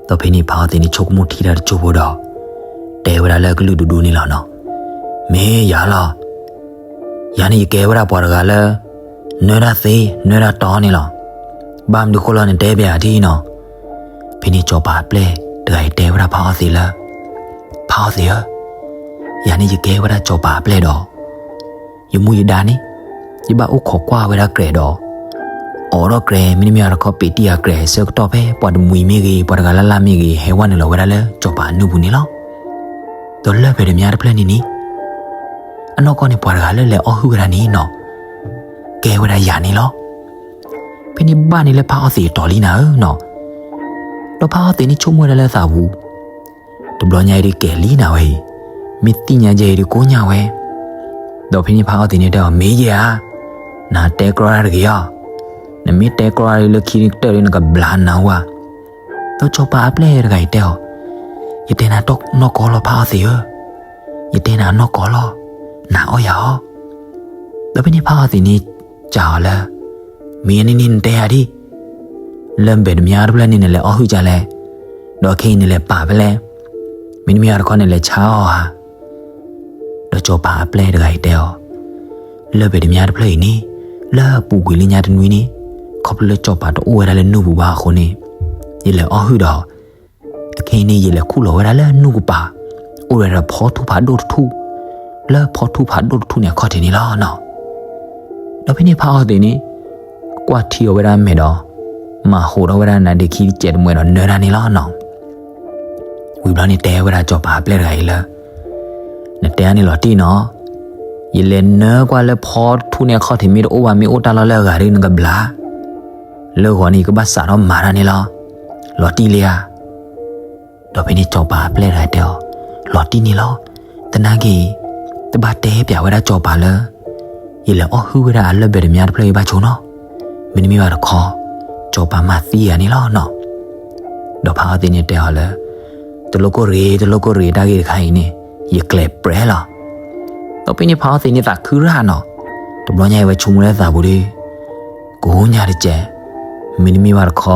ဧါ. ဒီးဖဲန့ၣ်ဖးအီၣ်သ့းန့ၣ်ဆိကမိၣ်ထံတၢ်တစိၢ်ဖိဒီး တဲဝဲဒၣ်လၢကလုၢ်ဒူဒူန့ၣ်လီၤနီၤ. မ့ၢ်ယၤလီၤ. ယၤန့ၣ်ယကဲဝဲဒၣ်ပှၤတဂၤလၢ နၢတၢ်သ့ နၢတၢ်တီန့ၣ်လီၤ. ဘၣ်မနုၤဃိလီၤနတဲပၠးအီၤဒ်အံၤနီၤ. ဖဲန့ၣ်စီၤပၤအပျဲၢ်တဂၤအံၤတဲဝဲဒၣ်ဖးအီၣ်သ့းလၢ ဖးအီၣ်သ့းဧၢ, ယၤန့ၣ်ယကဲဝဲဒၣ်စီၤပၤအပျဲၢ်ဒီး ယမူယဒါန့ၣ် ယဘၣ်အိၣ်ခိးကွၢ်ဝဲဒၣ်ကြဲးဒီး အိးထီၣ်ကြဲး မ့တမ့ၢ်တခီ ပ့းတံၢ်အကြဲးဆၢကတီၢ်ဖဲပှၤတမှံၤမ့ၢ်ဂ့ၤ ပှၤတဂၤလၢ်လၢ်မ့ၢ်ဂ့ၤ ဟဲဝဲနုာ်လီၤဝဲဒၣ်လၢစီၤပၤအနုၢ်ပူၤန့ၣ်လီၤ. ဒီးလၢၢ်ပတ္တမြားတဖျၢၣ်န့ၣ်န့ၣ် အနီၢ်ကီၢ်န့ၣ်ပှၤတဂၤလၢလဲၤအီၣ်ဟုၣ်ဝဲဒၣ်န့ၣ်နီၤ ကဲဝဲဒၣ်ယၤန့ၣ်လီၤ. ဖဲန့ၣ်ဘၣ်န့ၣ်လၢဖးအီၣ်သ့းအတီၤလံနၤဧၢနီၤ. ဒီးဖးအီၣ်သ့းန့ၣ်ဆိကမိၣ်ဝဲဒၣ်လၢအသးပူၤ တဘျီညါအံၤဒုးကဲၤလံနၤဝဲအံၤ, မ့ၢ်သ့ၣ်ညါယဲအံၤဒုးကိးညါဝဲ. ဒီးဖဲန့ၣ်ဖးအီၣ်သ့းန့ၣ်တဲအီၤ မ့ၢ်ယဲဧါ, နတဲကြီတၢ်တဂ့ၤအီၤ, နမ့ၢ်တဲကြီတၢ်လၢခံကတၢၢ်ဒီးနကဘျါနၤဝါ. ဒီးစီၤပၤအပျဲၢ်တဂၤအံၤတဲအီၤ, ယတဲနၤနီၢ်ကီၢ်လီၤဖးအီၣ်သ့းဧၢ, ယတဲနၤနီၢ်ကီၢ်လီၤ, နၤအီၣ်ယၤအီၤ. ဒီးဖဲန့ၣ်ဖးအီၣ်သ့းန့ၣ်စံးအီၤလၢ မ့ၢ်အန့ၣ်န့ၣ်နတဲယၤဒ် လၢၢ်ပတ္တမြားတဖျၢၣ်န့ၣ်နလဲၤအီၣ်ဟုၣ်ကလဲၣ်, ဒီးခဲအံၤနလဲၤပာ်ဖဲလဲၣ်, မ့တမ့ၢ်တခီနလဲၤဆါအီၤဧါ. ဒီးစီၤပၤအပျဲၢ်တဂၤအံၤတဲအီၤ, လၢၢ်ပတ္တမြားတဖျၢၣ်အံၤန့ၣ် လၢအပူၤကွံာ်လၢညါတနွံန့ၣ် ခီဖျိလၢစီၤပၤတအိၣ်ဝဲဒၣ်လၢနုၢ်ပူၤဘၣ်အဃိန့ၣ် ယလဲၤအီၣ်ဟုၣ်ဒီး ခဲအံၤန့ၣ် ယလဲၤခူၣ်လီၤဝဲဒၣ်လၢနူၢ်ကပၤ အိၣ်ဝဲဒၣ်ဒီးဖီထူၣ်ဖးဒိၣ်တထူၣ်, လၢဖီထူၣ်ဖးဒိၣ်တထူၣ်န့ၣ်အခီၣ်ထံးန့ၣ်လီၤနီၤ. ဒီးဖဲန့ၣ်ဖးအီၣ်သ့းန့ၣ် ကွၢ်ထံအီၤဝဲဒၣ်မဲာ်ဒီး မၤဟူးထီၣ်ဝဲဒၣ်နါဒ့ခံတစဲးတမှဲဒီးနၢတၢ်န့ၣ်လီၤနီၤ. ဝံၤဘျီန့ၣ်တဲဝဲဒၣ်စီၤပၤအပျဲၢ်တဂၤအံၤလၢ နတဲအါန့ၣ်လီၤတံၢ်နီၤ, ယလဲၤနၢကွၢ်လၢဖီထူၣ်န့ၣ်အခီၣ်ထံးမ့ၢ်တအိၣ်ဘၣ်မ့ၢ်အိၣ်တၢ်လီၢ်လၢအဂၤဒီးနကဘျါ, လၢဂီၤန့ၣ်ယကဘၣ်စးထီၣ်မၤတၢ်န့ၣ်လီၤ, လီၤတံၢ်လံဧါ. ဒီးဖဲန့ၣ်စီၤပၤအပျဲၢ်တဂၤတဲအီၤ, လီၤတံၢ်န့ၣ်လီၤ, သနာ်က့ တဘၣ်တဲပၠးဝဲဒၣ်စီၤပၤလၢ ယလဲၤအီၣ်ဟုၣ်ဝဲဒၣ်အလၢၢ်ပတ္တမြားတဖျၢၣ်အံၤဘၣ်ဆိနီၤ, မ့တမ့ၢ်ဘၣ်တခီ စီၤပၤမၤသံယၤန့ၣ်လီၤနီၤ. ဒီးဖးအီၣ်သ့းန့ၣ်တဲအီၤလၢ တလိၣ်ကိၢ်ရ့ၣ် တလိၣ်ကိၢ်ရ့ၣ် တၢ်ဂ့ၢ်တခါအံၤန့ၣ် ယကျဲးပြဲလီၤ. ဒီးဖဲန့ၣ်ဖးအီၣ်သ့းန့ၣ်သးခုရၣ်နီၤ, တဘျီညါအံၤဝဲဆိကမိၣ်လၢသးပူၤဒီး ကိးညါတကဲး, မ့တမ့ၢ်ဘၣ်တခီ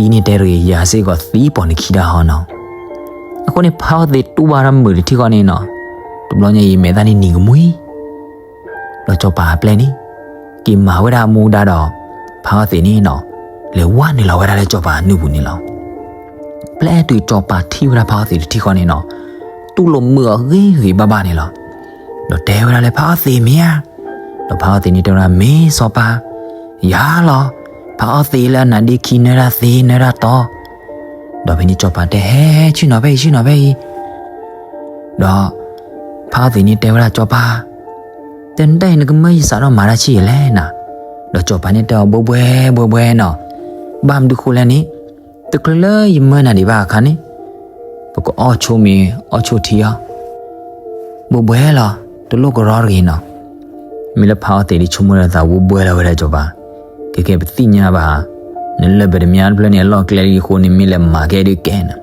နသံန့ၣ်တဲတဂ့ၤ ယၤစ့ၢ်ကီးသံပိာ်နခံတၢ်ဟီနီၤ. အဃိန့ၣ် ဖးအီၣ်သ့းတူၢ်ဘၣ်တၢ်မုာ်တထံၣ်ဃီန့ၣ်နီၤ, တဘျီညါအံၤမဲာ်သၣ်န့ၣ်နံၤကမှံ ဒီးစီၤပၤအပျဲၢ်န့ၣ် က့ၤမၤဝဲဒၣ်အမူဒါဒီး ဖးအီၣ်သ့းန့ၣ်နီၤ လဲၤဝဲနုာ်လီၤဝဲဒၣ်လၢစီၤပၤအနုၢ်ပူၤန့ၣ်လီၤ. ပျဲတုၤစီၤပၤထံၣ်ဝဲဒၣ်ဖးအီၣ်သ့းတထံၣ်ဃီန့ၣ်နီၤ, တူၢ်လိာ်မုာ်အီၤဂ့ၤဂ့ၤဘၣ်ဘၣ်န့ၣ်လီၤ. ဒီးတဲဝဲဒၣ်လၢဖးအီၣ်သ့းမ့ၢ်ဧါ, ဒီးဖးအီၣ်သ့းန့ၣ်တဲဝဲဒၣ် မ့ၢ်စီၤပၤ, ယၤလီၤ, ဖးအီၣ်သ့းလၢအနါဒ့ခံနၢတၢ်သ့နၢတၢ်တီ. ဒီးဖဲန့ၣ်စီၤပၤတဲ ဟဲ ဟဲ ဆ့ၣ်နီၤဖဲအံၤ ဆ့ၣ်နီၤဖဲအံၤ. ဒီးဖးအီသံးန့ၣ်တဲဝဲဒၣ် စီၤပၤ, တဲနတၢ်အံၤ နကမၢယစးထီၣ်မၤတၢ်ဆံးယလဲၣ်နၤ. ဒီးစီၤပၤန့ၣ်တဲအီၤ ဘှဲဘှဲဘှဲဘှဲနီၤ, ဘၣ်မနုၤဃိလဲၣ်န့ၣ်, တချုးလၢယမၢနၤဒံးဘၣ်အခါန့ၣ်, ပကအီၣ်ဆိမ့ၤအီၣ်ဆိထံအီၤ ဘှဲဘှဲလီၤ, တလိၣ်ကရီတဂ့ၤနီၤ. မ့ၢ်လၢဖးအီသံးဒ်ဆိကမိၣ်လၢသးဝံၤဘှဲလီၤဝဲဒၣ်စီၤပၤ, ခဲကဲပသ့ၣ်ညါဘၣ်, နလၢၢ်ပတ္တမြားတဖျၢၣ်န့ၣ် အလီၢ်ကျဲလၢယဃိန့ၣ် မ့ၢ်လဲၤမၤကဲဒုးကဲနၤ.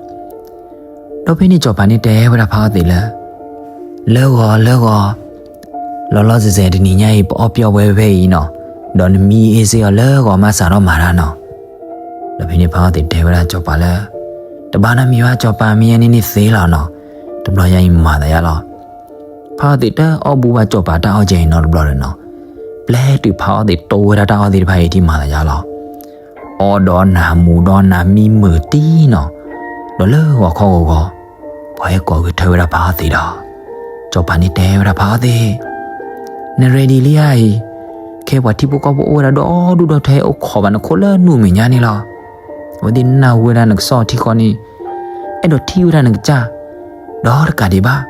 ဒီးဖဲန့ၣ်စီၤပၤန့ၣ်တဲဝဲဒၣ်ဖးအီသံးလၢ လၢဂီၤလၢဂီၤ, လီၤလီၤဆဲးဆဲးတနံၤညါအံၤ ပအီၣ်ပျီၢ်ဝဲဖဲအံၤနီၤ, ဒီးနမံအ့စ့အီၤလၢဂီၤမးစးထီၣ်မၤတၢ်နီၤ. ဒီးဖဲန့ၣ်ဖးအီသံးတဲဝဲဒၣ်စီၤပၤလၢ တဘၣ်နီတမံၤဘၣ်စီၤပၤ မ့ၢ်ယဲန့ၣ်န့ၣ်သ့လီၤနီၤ, တဘျီယါအံၤမၤသးယါလီၤ. ဖးအီသံးတအီၣ်ဘူးဘၣ်စီၤပၤတၢ်အီၣ်ကဲအံၤနီတဘျီဒီးနီၤ, ပျဲတုၤဖးအီသံးတိဝဲဒၣ်တၢ်အီၣ်သ့ၣ်တဖၣ်အံၤ ထံၣ်မၤသးယါလီၤ. အီၣ်ဒီးနၤမူၤဒီးနၤမံမုာ်တံၢ်နီၤ, ဒီးလၢဂီၤခီဂီၤဂီၤ, ပှၤဟဲကိးဂဲၤထၢဝဲဒၣ်ဖးအီသံးဒီး, စီၤပၤန့ၣ်တဲဝဲဒၣ်ဖးအီသံး, န ready လံဧါအံၤ, ခဲပှၤထံဖိကီၢ်ဖိအိၣ်ဝဲဒၣ်ဒီဒူၣ်ဒီထၢ ဟဲအိၣ်ခိးဘၣ်နခိၣ်လၢနူၢ်မဲာ်ညါန့ၣ်လီၤ. အဝဲသ့ၣ်နၢ်ဟူဝဲဒၣ်နကစီၣ်ထံဃီန့ၣ်, အဲၣ်ဒိးထံၣ်ဝဲဒၣ်နကစၢ်, ဒီးတကးဒံးဘၣ်,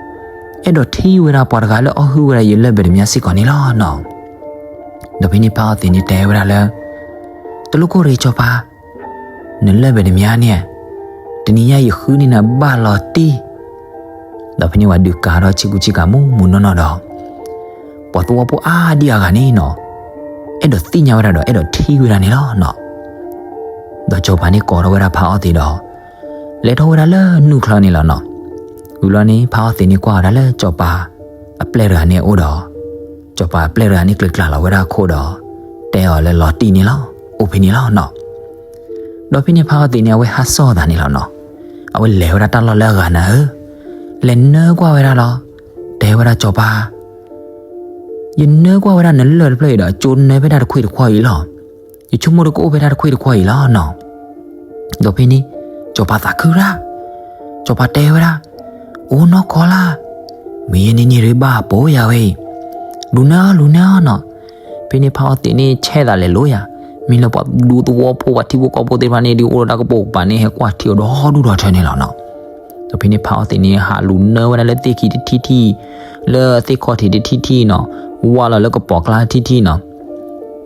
အဲၣ်ဒိးထံၣ်ဝဲဒၣ်ပှၤတဂၤလၢအီၣ်ဟုၣ်ဝဲဒၣ်ယလၢၢ်ပတ္တမြားစ့ၢ်ကီးန့ၣ်လီၤနီၤ. ဒီးဖဲန့ၣ်ဖးအီသံးန့ၣ်တဲဝဲဒၣ်လၢ တလိၣ်ကိၢ်ရ့ၣ်စီၤပၤ, နလၢၢ်ပတ္တမြားန့ၣ်, တနံၤညါယဃုန့ၢ်နၤဘၣ်လီၤတံၢ်. ဒီးဖဲန့ၣ်ပှၤဒုးကၤထီၣ်ဆ့ကူဆ့ကၤမူးမူးနီၢ်နီၢ်ဒီး, ပှၤသဝီဖိအါဒံအါဂၤန့ၣ်နီၤ, အဲၣ်ဒိးသ့ၣ်ညါဝဲဒၣ်ဒီး အဲၣ်ဒိးထံၣ်ဝဲဒၣ်န့ၣ်လီၤနီၤ. ဒီးစီၤပၤန့ၣ်ကိးထီၣ်ဝဲဒၣ်ဖးအီသံးဒီး, လဲၤထီၣ်ဝဲဒၣ်လၢနူၢ်ချၢန့ၣ်လီၤနီၤ. ဝံၤဘျီန့ၣ် ဖးအီသံးန့ၣ်ကွၢ်ဝဲဒၣ်လၢစီၤပၤအပျဲၢ်တဂၤန့ၣ်အအိၣ်ဒီး, စီၤပၤအပျဲၢ်တဂၤန့ၣ်ကျၢၤကျၢၤလီၤဝဲဒၣ်အခိၣ်ဒီး, တဲအီၤလၢလီၤတံၢ်န့ၣ်လီၤ, အိၣ်ဖဲန့ၣ်လီၤနီၤ. ဒီးဖဲန့ၣ်ဖးအီသံးန့ၣ် အဝဲဟးစီၣ်သးန့ၣ်လီၤနီၤ. အဝဲလဲၤဝဲဒၣ်တၢ်လီၢ်လၢအဂၤနၤဧၢ, လဲၤနၢကွၢ်ဝဲဒၣ်လီၤ. တဲဝဲဒၣ်စီၤပၤ, ယနၢကွၢ်ဝဲဒၣ်နလၢၢ်တဖျၢၣ်အံၤဒီး အကၠိနၢဖဲတၢ်တခွံၣ်တခွါအံၤလီၤ. ယဆိကမိၣ်ဒီးကအိၣ်ဖဲတၢ်တခွံၣ်တခွါအံၤလီၤနီၤ. ဒီးဖဲန့ၣ်, စီၤပၤသးခုရၣ်, စီၤပၤတဲဝဲဒၣ်, အိၣ်နီၢ်ကီၢ်လၢ်, မ့ၢ်ယဲန့ၣ်န့ၣ်ရ့ဘၣ်ပိာ်ယၤဝဲအံၤ, လူၤနၢအီၤ လူၤနၢအီၤနီၤ. ဖဲန့ၣ်ဖးအီသံးန့ၣ်ဆဲးသးလဲၤလိၤယၤ, မ့ၢ်လၢပှၤဒူသဝီဖိပှၤထံဖိကီၢ်ဖိသ့ၣ်တဖၣ်န့ၣ် ဒုးအိၣ်ဒီးတၢ်ကပိာ်ကပၤန့ၣ် ဟဲကွၢ်ထံအီၤဒီဒူၣ်ဒီထၢန့ၣ်လီၤနီၤ. ဒီးဖဲန့ၣ်ဖးအီသံးန့ၣ် ဟးလူၤနၢဝဲဒၣ်လၢသ့ၣ်ခံတထံၣ်ထံၣ်, လၢသ့ၣ်ခီၣ်ထံးတထံၣ်ထံၣ်နီၤ, ဝါလီၤလၢကပိာ်ကျါတထံၣ်ထံၣ်နီၤ.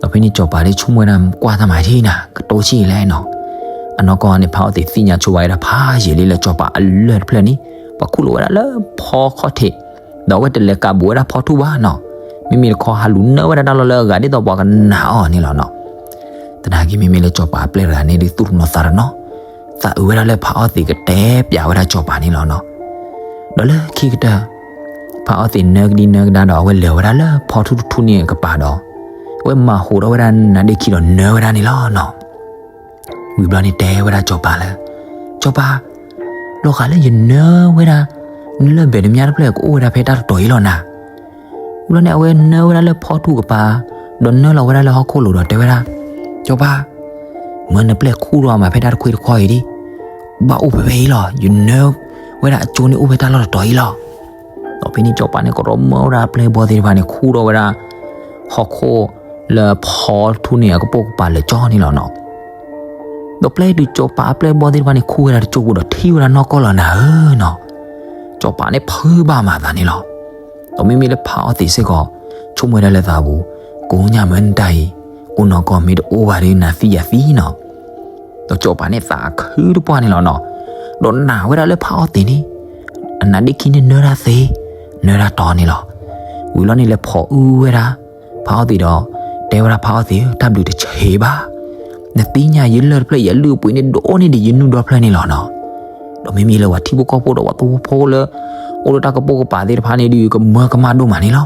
ဒီးဖဲန့ၣ်စီၤပၤဒ်ဆိကမိၣ်ဝဲဒၣ် ကွၢ်တၢ်မၤထံၣ်နၤ ကတိၤဆံးလဲၣ်နီၤ. အနီၢ်ကီၢ်န့ၣ် ဖးအီသံးသ့ၣ်ညါဆိဝဲဒၣ်ဖးယံာ်လံလၢစီၤပၤအလၢၢ်တဖျၢၣ်န့ၣ် ပှၤခူၣ်လိာ်ဝဲဒၣ်လၢဖီခီၣ်ထံး, ဒီးအဝဲတလဲၤကးဘူးဝဲဒၣ်ဖီထူၣ်ဘၣ်နီၤ. မ့မ့ၢ်တခီဟးလူၤနၢဝဲဒၣ်တၢ်လီၢ်လၢအဂၤဒ်သိးပှၤကနာ်အီၤန့ၣ်လီၤနီၤ. သနာ်က့မ့မ့ၢ်လၢစီၤပၤအပျဲၢ်တဂၤန့ၣ်ဒုးသူၣ်တနီၤသးတနီၤ, သးအုးဝဲဒၣ်လၢဖးအီသံးကတဲပျးဝဲဒၣ်စီၤပၤန့ၣ်လီၤနီၤ. ဒီးလၢခံကတၢၢ် ဖးအီသံးနၢကဒံနၢကဒါဒီး အဝဲလဲၤဝဲဒၣ်လၢဖီထူၣ်တထူၣ်န့ၣ်အကပၤဒီး အဝဲမၤဟူးထီၣ်ဝဲဒၣ်နါဒ့ခံဒီးနၢဝဲဒၣ်န့ၣ်လီၤနီၤ. ဝံၤဘျီန့ၣ်တဲဝဲဒၣ်စီၤပၤလၢ စီၤပၤ, လီၤဂာ်လၢယနၢဝဲဒၣ် နလၢၢ်ပတ္တမြားတဖျၢၣ်ကအိၣ်ဝဲဒၣ်ဖဲတၢ်တတီၤအံၤလီၤနၤ. ဝံၤဘျီန့ၣ် အဝဲနၢဝဲဒၣ်လၢဖီထူၣ်ကပၤ, ဒီးနၢလီၤဝဲဒၣ်လၢဟီၣ်ခိၣ်လိၤဒီးတဲဝဲဒၣ်, စီၤပၤ, မၢနပျဲၢ်ခူၣ်ထီၣ်မးဖဲတၢ်တခွံတခွါအံၤဒံး, ဘၣ်အိၣ်ဖဲဖဲအံၤလီၤ. ယနၢဝဲဒၣ်အကၠိန့ၣ်အိၣ်ဖဲတၢ်လီၢ်တတီၤအံၤလီၤ. ဒီးဖဲန့ၣ်စီၤပၤန့ၣ် ကရီမၢဝဲဒၣ်အပျဲၢ်ဘီသ့ၣ်တဖၣ်န့ၣ် ခူၣ်ထီၣ်ဝဲဒၣ် ဟီၣ်ခိၣ်လၢဖီထူၣ်န့ၣ်အကပိာ်ကပၤလၢာ်ကၠီန့ၣ်လီၤနီၤ. ဒီးပျဲတုၤစီၤပၤအပျဲၢ်ဘီသ့ၣ်တဖၣ်န့ၣ် ခူၣ်ဝဲဒၣ်တကၠိပူၤဒီးထံၣ်ဝဲဒၣ်နီၢ်ကီၢ်လီၤနၤဧၢနီၤ. စီၤပၤန့ၣ်ဖုးဘၣ်မၤသးန့ၣ်လီၤ. ဒီးမ့မ့ၢ်လၢဖးအီသံးစ့ၢ်ကီး ဆိကမိၣ်ဝဲဒၣ်လၢသးပူၤ, ကိးညါမ့ၢ်နတၢ်အံၤ အိၣ်နီၢ်ကီၢ်မ့ၢ်တအိၣ်ဘၣ်ဒီးနၤသံယၤသံနီၤ. ဒီးစီၤပၤန့ၣ်သးခုတပှၢ်န့ၣ်လီၤနီၤ. ဒီးနာ်ဝဲဒၣ်လၢဖးအီသံးန့ၣ် အနါဒ့ခံန့ၣ်နၢတၢ်သ့, နၢတၢ်တီန့ၣ်လီၤ. ဝံၤလီၤန့ၣ်လဲၤဖိးအုဝဲဒၣ် ဖးအီသံးဒီး တဲဝဲဒၣ်ဖးအီသံးဧၢ တၢ်ဘျုးတဆံးဘၣ်. နသ့ၣ်ညါယလၢၢ်တဖျၢၣ်အံၤအလုၢ်အပှ့ၤန့ၣ် ဒိၣ်န့ၢ်ဒံးယနုၢ်ဒီဖျၢၣ်န့ၣ်လီၤနီၤ. ဒီးမ့မ့ၢ်လၢပှၤထံဖိကီၢ်ဖိဒီးပှၤသဝီဖိလၢ အိၣ်လၢတၢ်ကပိာ်ကပၤသ့ၣ်တဖၣ်န့ၣ်ဒီး ကမၢကမၣ်ဒိၣ်မးန့ၣ်လီၤ.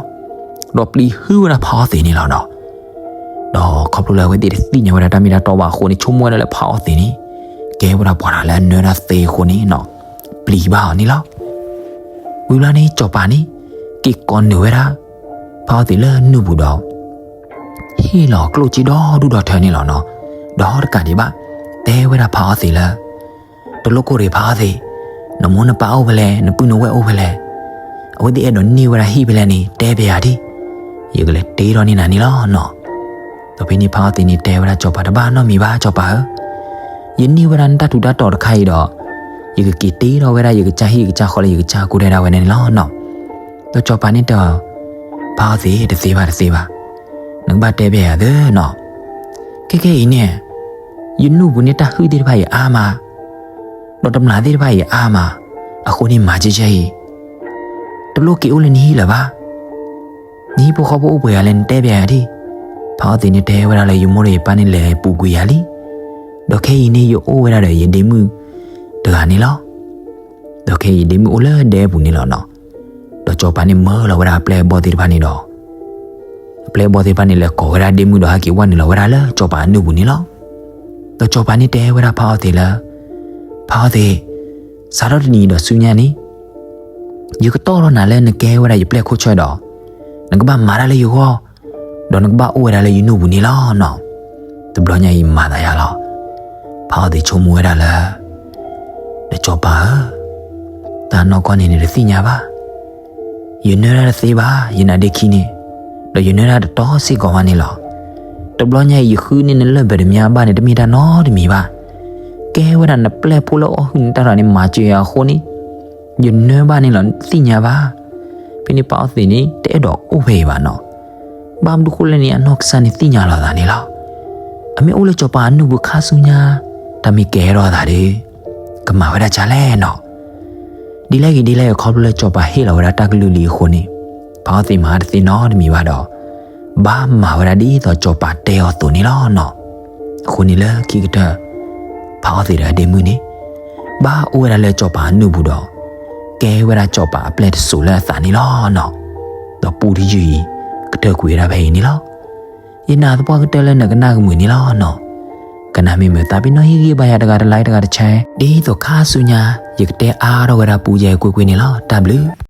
ဒီးပျံၤဟုဝဲဒၣ်ဖးအီသံးန့ၣ်လီၤနီၤ. ဒီးခီဖျိလၢအဝဲသ့ၣ်တသ့ၣ်ညါဝဲဒၣ်တၢ်မ့ၢ်တၢ်တီဘၣ်အဃိန့ၣ် ဆိကမိၣ်ဝဲဒၣ်လၢဖးအီသံးန့ၣ် ကဲဝဲဒၣ်ပှၤတဂၤလၢအနၢတၢ်သ့အဃိန့ၣ်နီၤ ပျံၤဘၣ်အီၤန့ၣ်လီၤ. ဝံၤဘျီန့ၣ် စီၤပၤန့ၣ် က့ၤကိးနုာ်ဝဲဒၣ် ဖးအီသံးလၢနုၢ်ပူၤဒီး ဟ့ၣ်လီၤကျိၣ်စ့ဒီဒူၣ်ဒီထၢန့ၣ်လီၤနီၤ. ဒီးတကးဒံးဘၣ် တဲဝဲဒၣ်ဖးအီသံးလၢ တလိၣ်ကိၢ်ရ့ၣ်ဖးအီသံး, နမိၢ်နပၢ်အိၣ်ဖဲလဲၣ်, နပုၢ်နဝဲၢ်အိၣ်ဖဲလဲၣ်, အဝဲသ့ၣ်အဲၣ်ဒိးန့ၢ်ဝဲဒၣ်ဟံၣ်ဖဲလဲၣ်န့ၣ် တဲပျးယၤဒံး, ယကလဲၤတ့ထီၣ်န့ၢ်နၤန့ၣ်လီၤနီၤ. ဒီးဖဲန့ၣ်ဖးအီသံးန့ၣ်တဲဝဲဒၣ်စီၤပၤ တဘၣ်နီတမံၤဘၣ် စီၤပၤဧၢ, ယန့ၢ်ဝဲဒၣ်နတၢ်ထူးတၢ်တီၤတခါအံၤဒီး ယကက့ၤတ့ထီၣ်ဝဲဒၣ်ယကစၢ်ဟံၣ်ယကစၢ်ဃီလၢယကစၢ်ကိးဒဲဒၣ်ဝဲန့ၣ်လီၤနီၤ. ဒီးစီၤပၤန့ၣ်တဲအီၤ, ဖးအီသံး တသ့ဘၣ်တသ့ဘၣ်, နကဘၣ်တဲဘၣ်ယၤသ့နီၤ. ခဲခဲအံၤန့ၣ် ယနူၢ်ပူၤန့ၣ်တၢ်ဟုၣ်သ့ၣ်တဖၣ်အံၤအါမး, ဒီးတမျၢ်သ့ၣ်တဖၣ်အံၤအါမး, အဃိန့ၣ်မၤကဲကဲအံၤ တလိၣ်က့ၤအိၣ်လၢနဟံၣ်လၢၤဘၣ်. နဟံၣ်ဖိဃီဖိအိၣ်ပှဲၤဂၤလဲၣ် နတဲဘၣ်ယၤဒံး. ဖးအီသံးန့ၣ်တဲဝဲဒၣ်လၢ ယမိၢ်ဒီးယပၢ်န့ၣ်လဲၤပူၤကွံာ်ယၤလံ. ဒီးခဲအံၤန့ၣ် ယအိၣ်ဝဲဒၣ်ဒီးယဒ့မုၣ်တဂၤန့ၣ်လီၤ. ဒီးခဲအံၤယဒ့မုၣ်အိၣ်လၢဒဲပူၤန့ၣ်လီၤနီၤ. ဒီးစီၤပၤန့ၣ်မၢလီၤဝဲဒၣ်အပျဲၢ်အဘီၣ်သ့ၣ်တဖၣ်န့ၣ်ဒီး အပျဲၢ်အဘီၣ်သ့ၣ်တဖၣ်န့ၣ်လဲၤကိးဝဲဒၣ်ဒ့မုၣ်ဒီးဟဲက့ၤဝဲနုာ်လီၤဝဲဒၣ်လၢစီၤပၤအနုၢ်ပူၤန့ၣ်လီၤ. ဒီးစီၤပၤန့ၣ်တဲဝဲဒၣ်ဖးအီသံးလၢ, ဖးအီသံး, စးထီၣ်တနံၤအံၤဒီးဆူညါန့ၣ် ယကတီၢ်ထီၣ်နၤလၢနကဲဝဲဒၣ်ယပျဲၢ်ခိၣ်ဆၢဒီး နကဘၣ်မၤတၢ်လၢယဂီၢ်, ဒီးနကဘၣ်အိၣ်ဝဲဒၣ်လၢယနူၢ်ပူၤန့ၣ်လီၤနီၤ. တဘျီညါအံၤမၤသးယၤလီၤ. ဖးအီသံးဆိကမိၣ်ဝဲဒၣ်လၢ ဒီးစီၤပၤဧၢ, တၢ်နီၢ်ကီၢ်န့ၣ်နတသ့ၣ်ညါဘၣ်. ယနၢတၢ်တသ့ဘၣ် ယနါဒ့ခံန့ၣ်, ဒီးယနၢတၢ်တတီစ့ၢ်ကီးဘၣ်န့ၣ်လီၤ. တဘျီညါအံၤယဃုန့ၢ်နလၢၢ်ပတ္တမြားဘၣ်န့ၣ် တမ့ၢ်တၢ်နီတမံၤဘၣ်. ကဲဝဲဒၣ်နပျဲၢ်ဖိလၢအီၣ်ဟုၣ်နတၢ်ထီၣ်န့ၣ် မၤစၢၤယၤအဃိန့ၣ် ယနၢဘၣ်န့ၣ်လီၤ နတသ့ၣ်ညါဘၣ်. ဖဲန့ၣ်ဖးအီသံးန့ၣ် တအဲၣ်ဒိးအိၣ်ဖဲအံၤဘၣ်နီၤ. ဘၣ်မနုၤဃိလဲၣ်န့ၣ် အနီၢ်ကစၢ်န့ၣ်သ့ၣ်ညါလီၤသးန့ၣ်လီၤ. အမ့ၢ်အိၣ်လၢစီၤပၤအနုၢ်ပူၤခါဆူညါ တၢ်မ့ၢ်ကဲထီၣ်သးဒီး ကမၤဝဲဒၣ်ဒ်လဲၣ်နီၤ. ဒ်လဲၣ်ဂ့ၤဒ်လဲၣ်ဂ့ၤ ခီဖျိလၢစီၤပၤဟ့ၣ်လီၤဝဲဒၣ်တၢ်ကလုၢ်လံအဃိန့ၣ် ဖးအီသံးမၤတသ့နီတမံၤဘၣ်ဒီး ဘၣ်မၤဝဲဒၣ်ဒ်သိးစီၤပၤတဲအီၤအသိးန့ၣ်လီၤနီၤ. အဃိန့ၣ်လၢခံကတၢၢ် ဖးအီသံးဒီးအဒ့မုၣ်န့ၣ် ဘၣ်အိၣ်ဝဲဒၣ်လၢစီၤပၤအနုၢ်ပူၤဒီး ကဲဝဲဒၣ်စီၤပၤအပျဲၢ်တစိၤလၢအသးန့ၣ်လီၤနီၤ. ဒီးပူတယုၢ်အံၤ ကတၢၢ်ကွံာ်ဝဲဒၣ်ဖဲအံၤန့ၣ်လီၤ. ယနာ်သပှၢ်ကတၢၢ်လၢနကနၣ်ကမုာ်န့ၣ်လီၤနီၤ. ကနၣ်မ့ၢ်မုာ်သးပ့ၤနီၣ်ဟ့ၣ်ဂံၢ်ဘါယၤတဂၤတlikeတဂၤတshare ဒ်သိးခါဆူညါ ယကတဲအါထီၣ်ဝဲဒၣ်ပူယဲၢ်ကွ့ၢ်ကွ့ၢ်န့ၣ်လီၤ. တၢ်ဘျုး